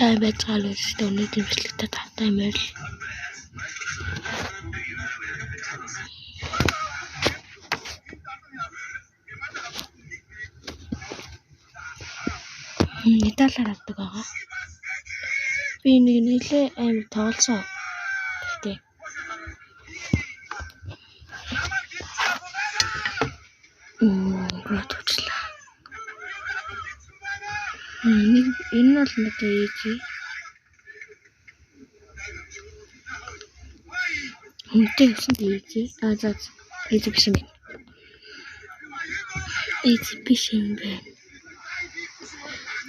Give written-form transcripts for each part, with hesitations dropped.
Сайн байцгаана уу үзэгчдээ, өнөөдрийн бичлэгтээ тавтай морил. Медалаар авдаг байгаа. Би нэг нэлээ амар тоглосон. Гэхдээ төвчлээ. Нэг энэ бол надад easy. Хүнтэй явсан easy. А за easy биш юм байна. Easy биш юм байна.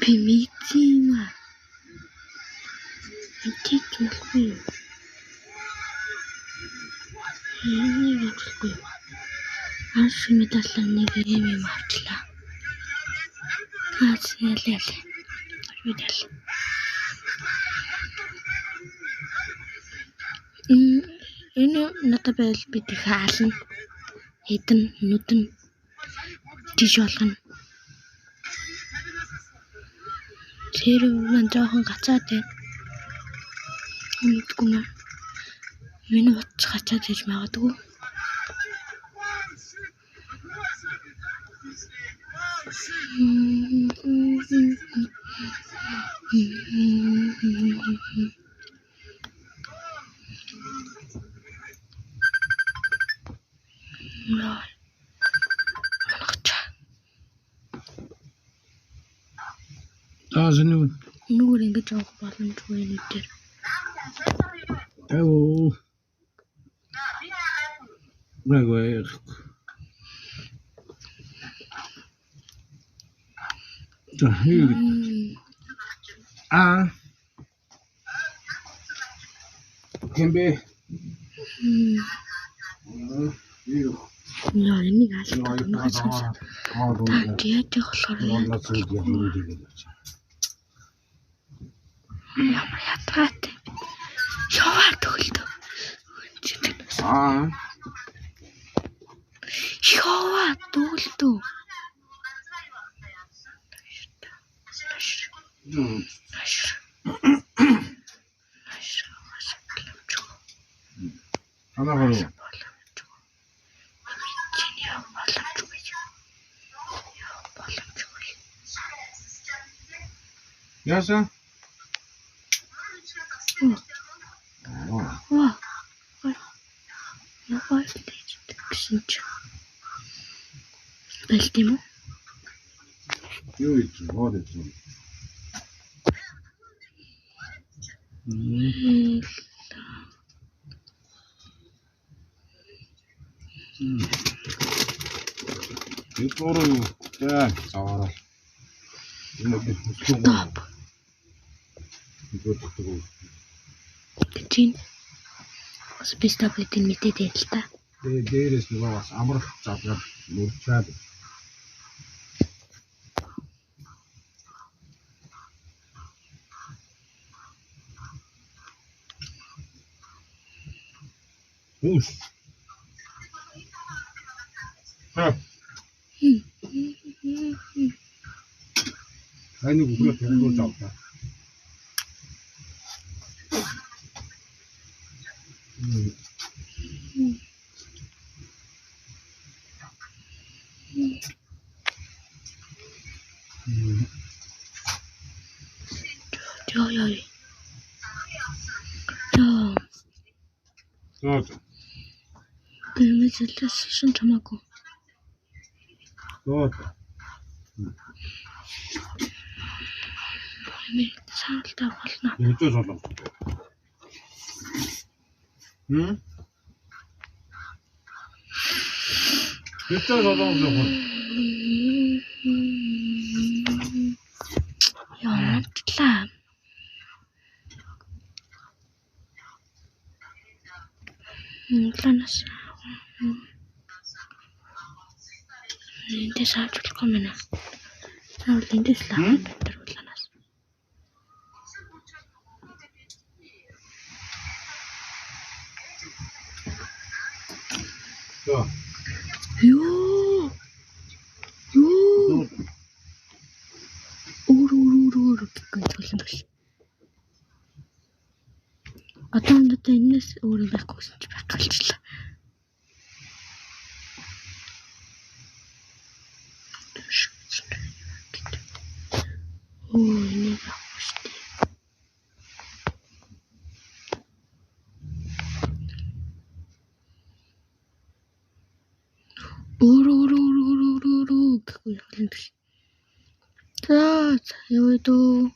Би мэдсэн юм аа. Мэдээж болохгүй юм. Энийг авчихгүй юм. Анш медаллаа нэг юм юм авчлаа. Аас ялээ ялээ. Медаль. Энэ надад байвал би дахиад ална. Хэдэн нүдэн тийш болгоно. Тэр маань жоохон гацаад байна. Мэдгүй маа. Миний утас гацаад байж магадгүй. Аа зэнүү. Нүгэр ингэж явах боломжгүй энэ дээр. Тавуу. Байгвэр. За юу гэж. Аа. Хэмбэ. Юу. Яа, энийг алах гэдэг сонсоо. Та яаж явах болохоор ямар ятгаатай. Яваа төгөлдөө. Аа. Яваа төгөлдөө. Анаа. Яасан? Ваа. Яа, гэсэн чи. Болт юм уу? Юу хийж бод юм. Би өөрөө яа заваараа. Энэ би Стоп. Чинь бас би стоп гэдэг нь мэдээд байл л та. Тэгээ дээрээс нөгөө бас амрах задлах мөрчаад. Үс. Ха. Таны үгээр тоглож авлаа. Яа яа. Яа. За. Би мэдээлсэн чамаагүй. За. Би саалтай болно. Хэзээ солон. Хм? Хэзээ солон гэх юм. Яа, унтлаа. Улаанаас эндээс авч болохгүй юм байна. Заавал эндээс л авах тэр улаанаас. За. Юу? Юу? Өөр өөр өөр өөр гэх төлөн төл. Энэс өөр юм байхгүй гэсэн чи байхгүй болчихлоо. Өө, энийг авах шүү дээ. Өөр өөр өөр өөр өөр өөр гэхгүй явуулна биш. За, юу дөө?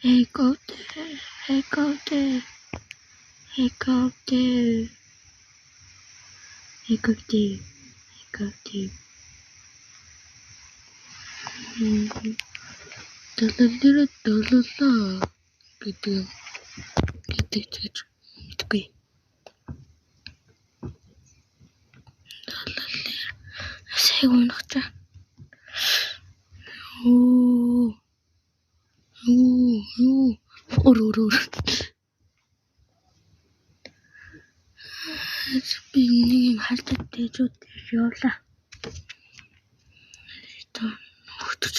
Hey, go there. Hey, go there. Hey, go there. Hey, go there. Hey, go there. Дололоо дололоо гэдэг гэдэг ч гэж мэдгүй. Сайн унахчаа. Оо. Юу юу өөр өөр өөр. Би нэг юм халтад дээжүүд явлаа. Та хөтөч.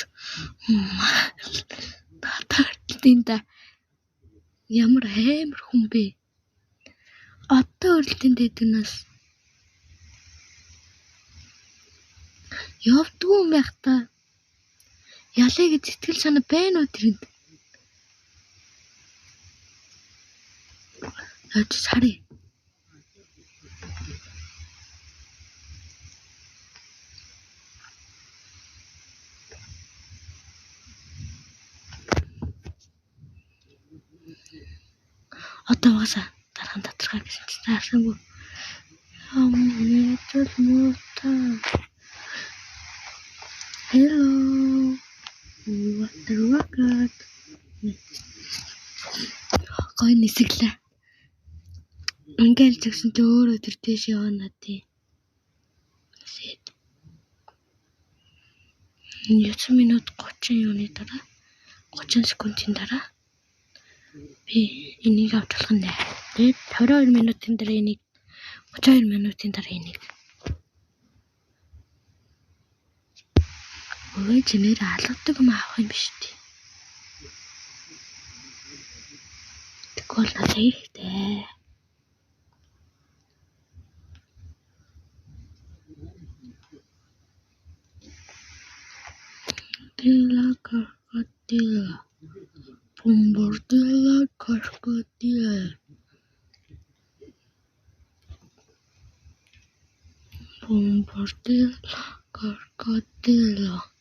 Татаартын да. Ямар амар хүн бэ? Одоо өрөлтөнд дэдгэнээс явдгүй юм байх та. Ялъя гэж сэтгэл санаа байна уу тэрэнд? Очиж харъя. Одоо угаасаа дархан татархаа гэсэн чинь таарсангүй. Мэдэл муутай. Hello. What the rocket? Гой нисэглээ. Ингээл згсэн чи өөрөө тэр тийш явна тий. Сэт. 9 минут 30 юуны дараа 30 секундын дараа би энийг авч болох нь. Тэгээд 22 минутын дараа энийг 32 минутын дараа энийг. Өвөө чи нэр алгадаг юм авах юм биш үү? Тэгвэл надад хэрэгтэй. Della crocodile. Bombardilla crocodile. Bombardilla crocodile.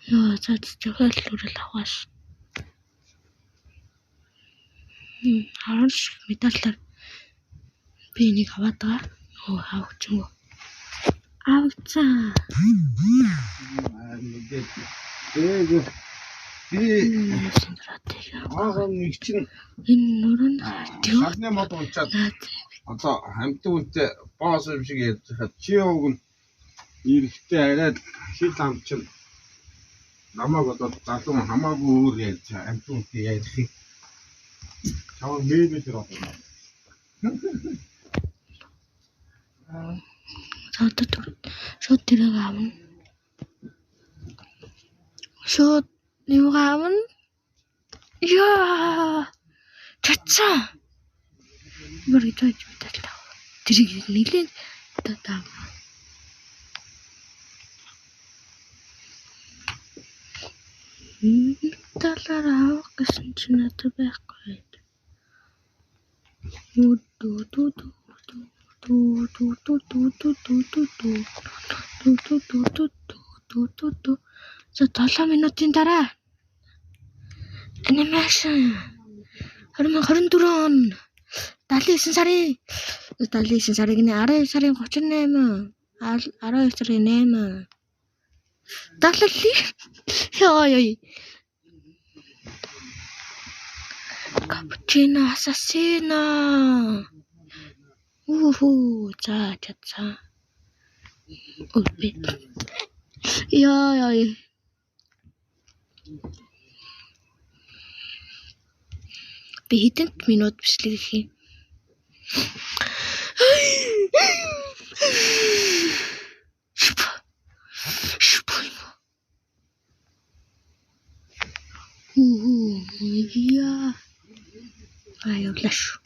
Яа, за зохиол хүрэл авахаас. 10 медаллаар би энийг аваад байгаа. Өө, авчихгүй. Авцаа. Тэгээд би аа нэг чинь энэ нуруунд шалны мод унчаад одоо хамтын үнтэй боос юм шиг ярьж хаад чи уг нь эрэхтэй арай хил ам чинь намайг одоо залуу хамаагүй өөр ярьж хамтын үнтэй ярих. Чамаа мэймэл одоо. За одоо шууд тэрийг авна. Шууд юугаа авна? Яа! Чадсан. Мөр гэж байж мэдээлэл авах. Тэрийг нэлээд одоо авна. Талаар авах гэсэн чинь надад байхгүй байд. Үү дүү дүү дүү дүү дүү дүү дүү дүү дүү дүү дүү дүү дүү дүү дүү дүү дүү. За 7 минутын дараа анимашн 2024 он 79 сарын 79 сарын 12 сарын 38 12 сарын 8 даллал ёо ёо Капучино асасино. Уху за чадсан. Ой. Ёо ёо. Би хэдэн минут бичлэг хийх юм? Яа. Аюулаа шүү.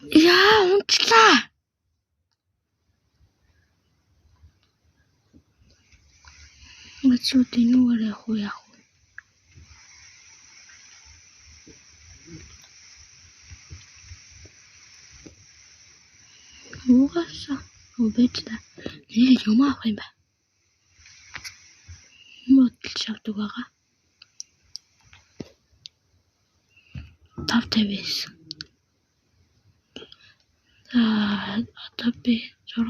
Яа, унчлаа. Мацууд энүүгээр явах уу яах вэ? Угаасаа байж та. Нэр юм авах юм ба. Модал шавдаг байгаа. 5:59. За одоо би 6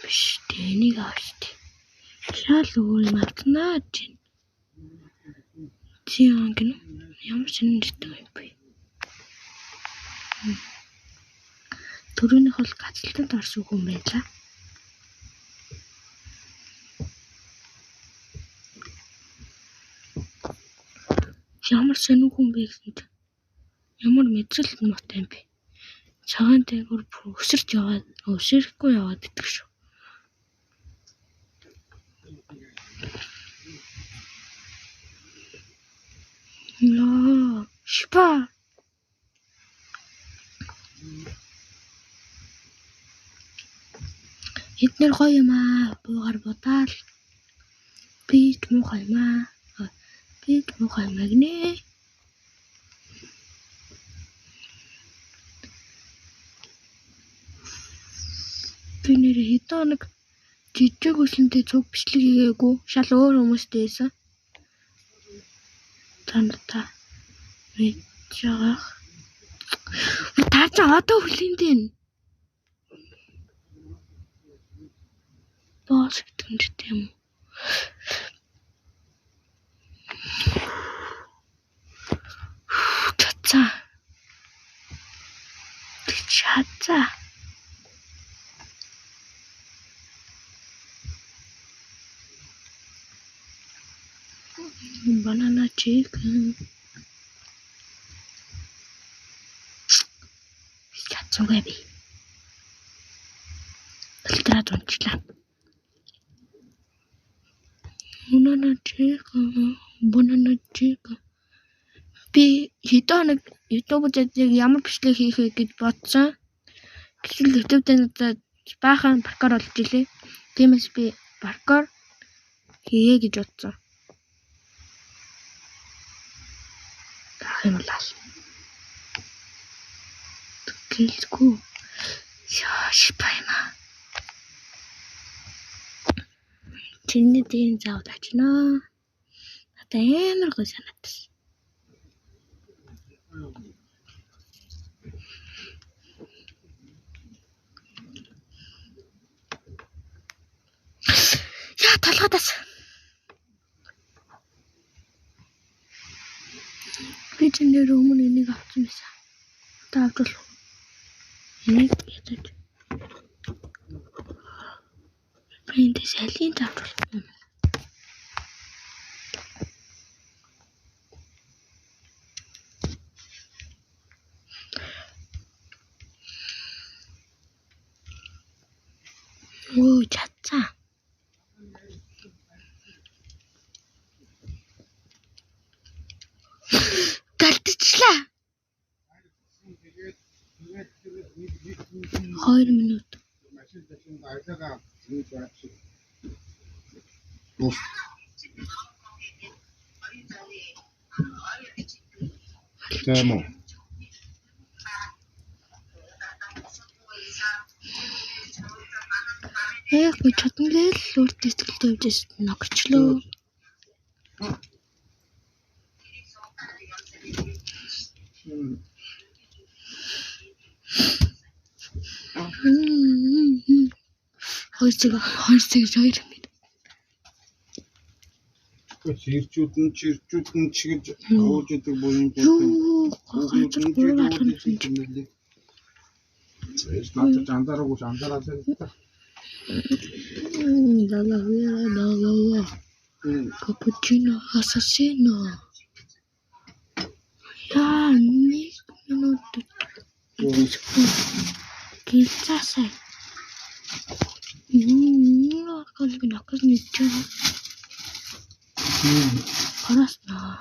биш энийг авч. Шал өөр юм авцнаа гэж. Зиан гэнэ. Ямар сонин нэртэй юм бэ? Төрөөнийх бол гацалтанд орсон хүн байлаа. Ямар сонин хүн бэ гэсэн чинь ямар мэдрэл муутай юм бэ? Цагаан дээгүүр бүр өсөрч яваад өсөрөхгүй яваад идэх шүү. Яа, шпа. Эднэр гоё юм аа. Буугаар будаал. Би ч муухай юм аа. Би ч муухай юм гинэ. Би нэр хэдэн хоног жижиг өсөлттэй цуг бичлэг хийгээгүй. Шал өөр хүмүүстэй байсан. Та та мэдж байгаа. Та чи одоо хүлээн дээ. Босс гэдэг нь ч тийм үү. Чадсан. Чадсан. Banana chicken. Чадсангүй би. Альтраад унчлаа. Banana chicken, banana chicken. Би хэдэн хоног YouTube дээр ямар бичлэг хийх вэ гэж бодсон. Гэтэл YouTube дээр надад баахан паркур болж илээ. Тиймээс би паркур хийе гэж бодсон. Таах юм бол гэлгүй. Яа, шипайма. Чиний дээр заавал очино. Надад амар гоё санагдсан. Яа, толгойдаас. Би ч нэр өмнө энийг авсан байсан. Одоо авч болох. Энийг ядаж. Би эндээс алийг авч болох юм. Өө, чадсан. Гэлтчихлээ. 2 минут. Тийм үү. Яг би чадна гээл өөртөө сэтгэлтэй явж байсан ногчлоо. Хоёр цаг 2 минут. Чирчүүд нь чирчүүд нь чигж ууж идэг буян Юу газар гурав алхам чинь. Надад анзаараагүй анзаараад байна. La la la la la. Cappuccino assassino. Яа, 1 минут. Гэлцаасай. Юу би нокос нэгч. Парас наа.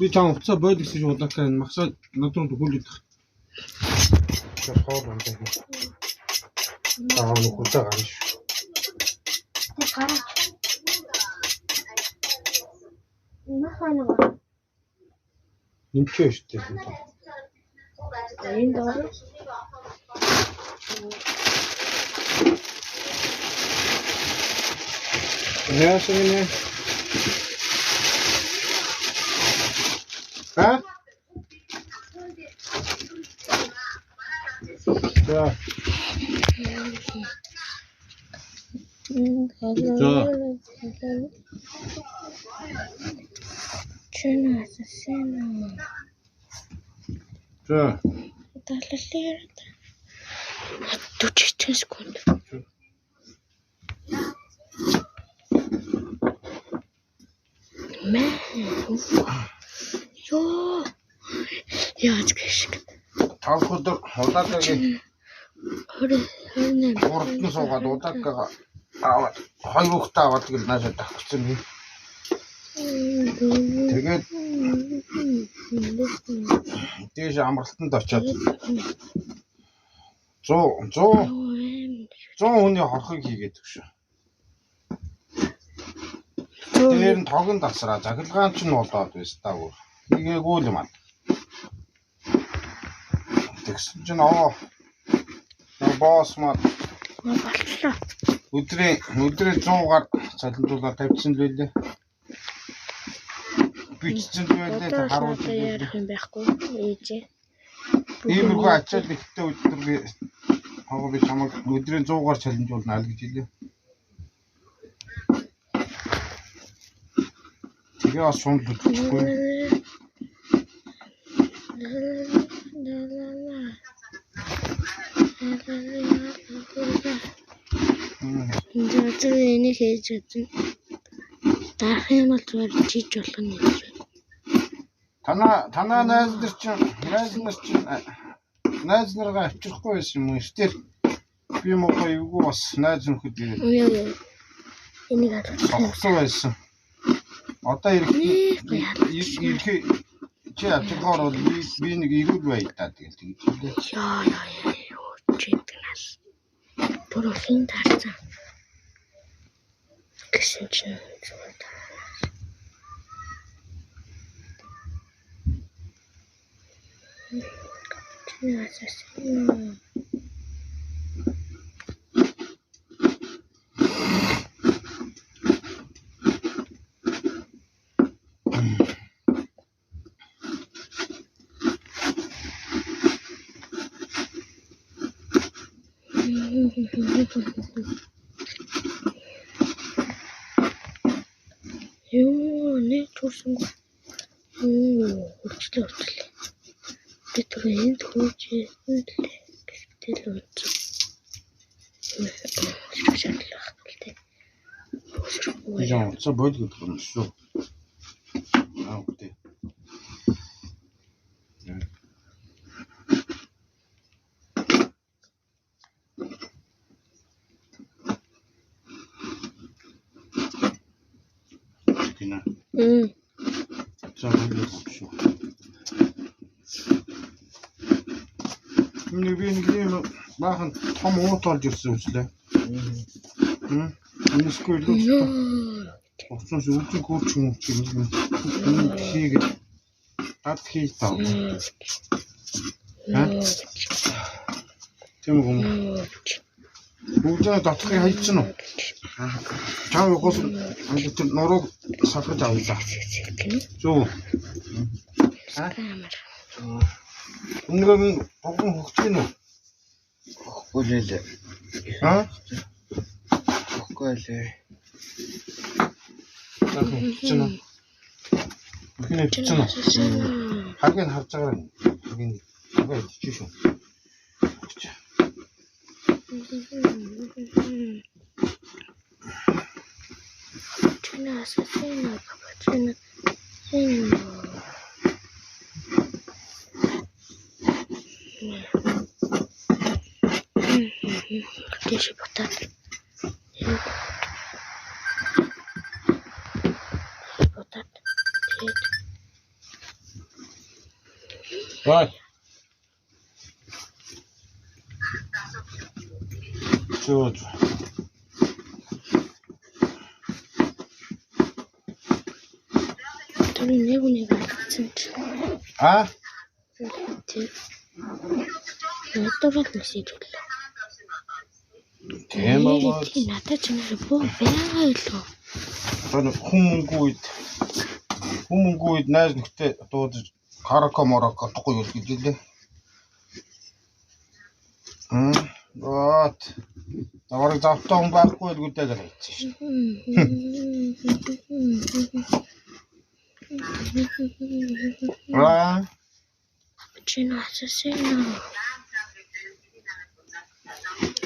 Би чам уцаа бойл гэсэн шиг удаакаа энэ махсаа над руу төхөөлөд. Тэр хоол ундаг. Аа нэг уцаа гарна шүү. Гараа. Махана. Нэмчээ шүү дээ. Энэ доор. Яасан гинэ? А? За. За. За. 45 секунд. Мэ. Йоо. Яаж гიშг. 5 өдөр удаакагийн 28 гуравтан суугаад удаакагаа аваад хоёр хүүхдээ аваад гэл наашаа давхцсан юм. Тэгээд дээш амралтанд очиод 100 хүний хорхыг хийгээд өгшөө. Дээр нь тогон дасраа захилгаан ч нь болоод байс та бүр. Хийгээгүй л юм аа. Тэгсэн чинь оо босс маа болчлоо. Өдрийн 100-аар цалинжуулаад тавьчихсан л байлээ. Бичсэн л байлээ харуулж ярих юм байхгүй ээжээ. Иймэрхүү ачаал ихтэй өдөр би хогоо би чамайг өдрийн 100-аар цалинжуулна л гэж хэлээ. Тэгээ бас шунал хөдөлчихгүй. За энийг хийж үзэн. Дарах юм бол зүгээр чийж болох юм гэж. Танаа найз нар чинь найз наргаа авчрахгүй байсан юм уу? Эртээр би мохоо эвгүй бас найз нөхөд ирээд. Энийг алгасан байсан. Одоо ирэхээ чи авчрахаар бол би нэг эрүүл байя та тэгэл тэгж хэлээ. Яа юу чийдэг нас. Түр хин таарсан. Гэсэн чинь зүгээр таарсан. Юу нэг төрсөнгөө. Хөрчлөө. Би түр энд хөөж исэн л гэтэл унтсан. Шаардлага байхгүй л дээ. Өсрөхгүй. Яа, унтсан бойл гэдэг юм шүү. Аа, үгүй. Гинэ. За бойл юм шүү. Нэг би нэг юм баахан том уут олж ирсэн үслээ. Үнэсгүй илүү уцсан шүү. Үгүй гүрч юм чи юм. Хийгээд тад хий таа. Тийм үү? Бүгдээ доторхыг хайчихсан уу? Чам явахаас тэр нурууг салгаж авлаа. Зөв. Камер. Өнөөдөр нь буган хөгж гин үү? Хөхгүй лээ. Аа? Хөхгүй лээ. За хөгж гин үү? Хинэ хөгж гин үү? Хагийг харж байгаа юм. Хагийг хагаа идчих шүү. Хөгж. Чина асасина капучино. Син. Тийш ботаад. Ботаад. Тэгээд Бай. Зөө. Тэр нэг нэг алдсан чи. А? Тэр. Надад л мессеж өглөө. Тийм байгаа. Тийм надад ч нэр буу байгаа илүү. Одоо хүн мөнгө үед хүн мөнгө үед найз нөхдөд дуудаж карако мороко тохгүй юу гэж лээ. Вот. Даварыг завтай хүн байхгүй л гүдээ л хийсэн шүү дээ. Аа. Капучино асасино.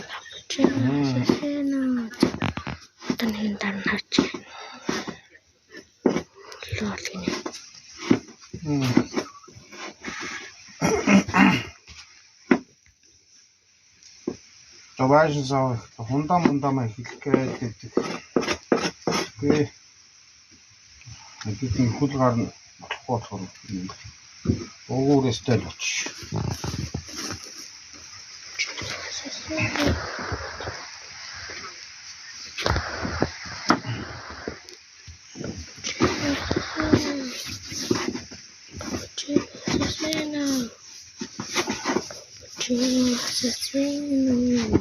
Капучино асасино. Одоо нэгэн дараа нь харж байна. Лол гинэ. Даваашин сав хундаа мундаа эхлэх гээд байдаг. Гэ. Бидний хөл гарна болохгүй болохоор угуурээстэй л очиж. Assassino. Cappuccino assassino.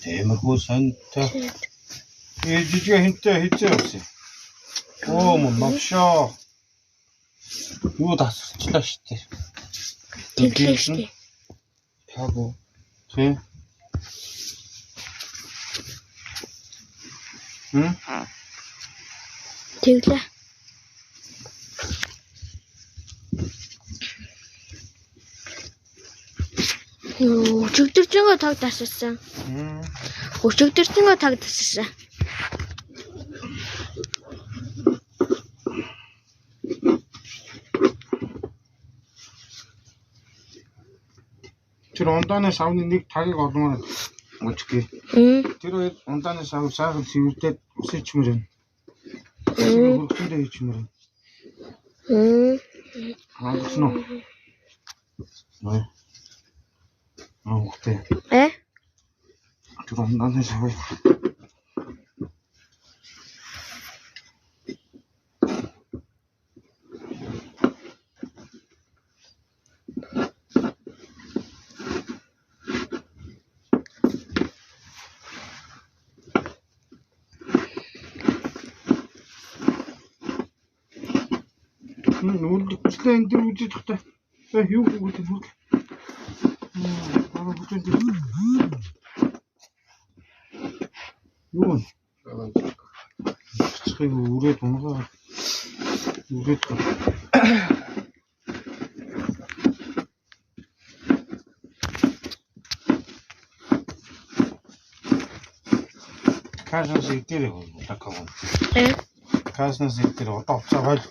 Тиймэрхүү сонтой. Ээ жижиг хинтээ хизээ явсан. Оо мөн новшоо. Юу тасарчлаа штэ. Тэглээ штэ. Таагүй. Тий. Хм? Тэглээ. Өчигдөржингөө таг тасарсан. Өчигдөржингөө таг тасарсан. Тэр ундааны савны нэг тагийг олмоор өчгөө. Тэр хоёр ундааны сав сайхан цэвэрдээд ус ичмэр байна. Хөргөчөндөө хийчмэр байна. Хангасан уу? Нөө. Аа үхтэй. Э? Тэр ундааны савыг нүрлэгчлээ энэ дэр үзэж тахтай. Э юу гэдэг нүрл. Аа бүтэн дээр. Юу вэ? Цэцгийг үрээд унгаа. Үрээд. Кашнас идэрэг лакав. Э? Кашнас идэр одоо уцаа хойл.